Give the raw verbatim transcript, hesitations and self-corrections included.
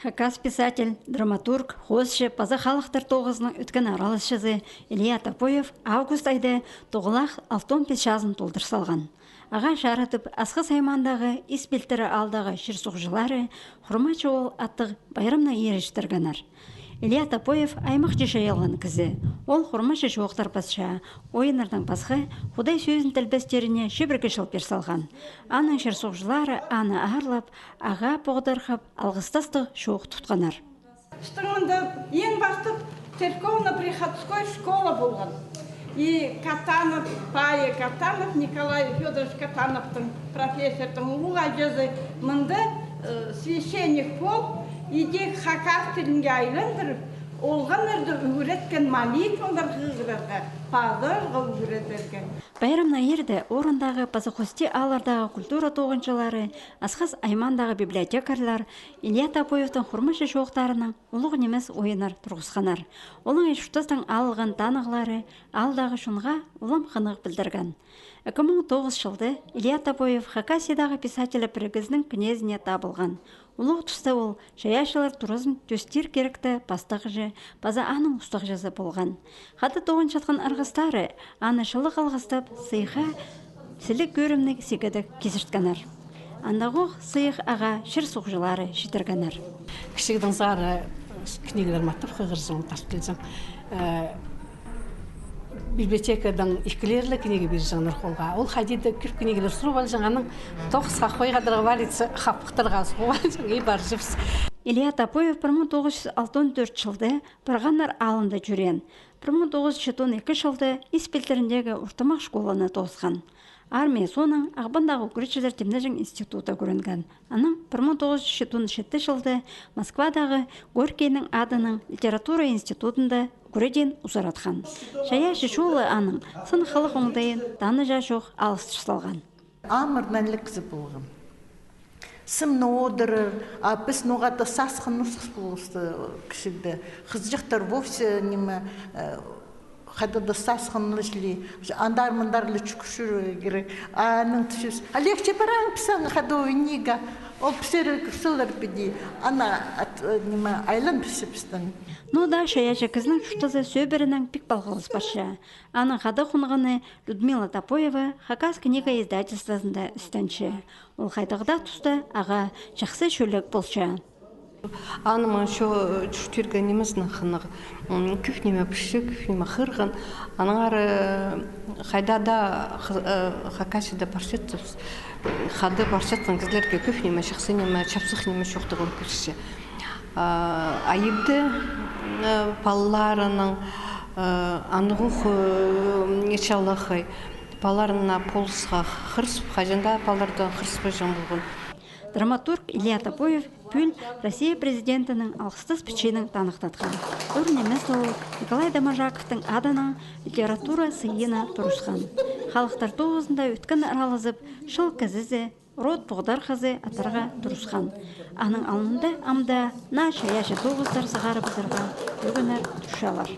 Хакас писатель, драматург, хоосчы паза халыхтар тоғызының ӧткін араласчызы Илья Топоев август айда тоғылах алтон пис чазын толдыр салған. Ағаа чарыдып, Асхыс аймаандағы Ис Пилтірі аалдағы чир-суғҷылары Хурмачы оол аттығ пайрамнаң ирі читіргеннер. Илья Топоев аймахчы чайалған кізі. Ол Хурмачы чоохтар пасча, ойыннардаң пасха, Худай сӧзін тілбестеріне чибіргі чыл пир салған. Аның чир-суғҷылары аны аарлап, ағаа поғдархап, алғыстастығ чоох тутханнар. Пістің мында ең пастап церковно-приходской школа полған. И Катанов, пайы Катанов, Николай Фёдорович Катановтың, профессордың улуғ аҷазы, мында, э, священник полып, идӧк хакас тілінге айландырып, олғаннарды ӱгреткен, молитвалар хығырарға, пазарға ӱгретерге. Пайрамнаң ирде орындағы паза хости ааллардағы культура тоғынҷылары, Асхыс аймаандағы библиотекарьлар Илья Топоевтің Хурмачы чоохтарынаң улуғ нимес ойыннар турғысханнар. Олаңай чуртастаң алылған танығлары аалдағы чонға улам хынығ пілдірген. Ікі муң тоғыс чылда Илья Топоев Хакасиядағы писателі пірігізінің кнезіне табылған. Улуғ туста ол чайаачылар туразын тӧстир киректі пастағҷы паза аның устағҷызы полған. Хада тоғынчатхан арғыстары аны чылығ алғыстап, сыйыхха сіліг кӧрімніг сигедек кизірткеннер. Андағох сыйых ағаа чир-суғҷылары читіргеннер. Кічігдең сығара книгелер маттап хығырҷаң, тартылҷаң. Э, библиотекадаң ікілерлі книга пирҷеңнер холға. Ол хайди-да кӧп книгалар сурып алҷаң, анаң тоғысха хойғадарға, вариться, хапхтарға суғып алҷаң, и парҷабыс. Илья Топоев пір муң тоғыс чӱс алтон тӧрт чылда Парғаннар аалында чӧреен. Пір муң тоғыс чӱс читон ікі чылда Ис Пилтіріндегі ортымах школаны тоосхан. Армия соонаң Ағбандағы ӱгретчілер тимнеҷең институтта ӱгренген. Анаң пір муң тоғыс чӱс читон читі чылда Москвадағы Горькийнің адынаң литература институтында ӱгредиин узаратхан. Чайаачы чолы аның сын хылығ оңдайын таныҷаң чох алыстыр салған. Амыр нанлы кізі полған. Сымны одырар, а піс ноға-да сасхыныс полысты кічігде. Хызыҷахтар вовсе ниме, э, хайда-да сасхыныс ли, андар-мындар ли чӱгӱрче кирек. А анаң тіпчебіс: «Олег, че параң піс аны хада ойнирға?» Ол пістерге кӧрселер піди, ана ат-, э, ниме, айлан пісчебістің. Но даа чайаачы кізінің чуртазы сӧбіренең пик палғалыс парча. Аның хада хонғаны Людмила Топоева Хакас книга издательствозында істенче. Ол хайдағ-да туста ағаа чахсы чӧлег полча. Аның маңа чо-, чуртирға нимезінең хынығ. М, кӧп ниме пілче, кӧп ниме хығырған. Аннаңар, э, хайда-да х-, э, Хакасияда парчатсабыс, хада парчатхан кізілерге кӧп ниме, чахсы ниме, чапсых ниме чоохтағлап килче. А, айыбыда, э, палаларынаң, э, андағох, э, чалахай, палаларынаң полысха хырысып, хаҷан даа палалардаң хырыспаҷаң полған. Драматург Илья Топоев пӱӱл Россия президентінің алғыстас пічиинең таныхтатхан. Ӧӧн нимес ол Николай Доможаковтың адынаң литература сыйына турысхан. Халыхтар тоғызында ӧткін аралазып, чыл кізізі, род поғдархазы атарға турысхан. Аның алнында ам даа наа чайаачы тоғыстар сығарыбызарға кӧгеннер турчалар.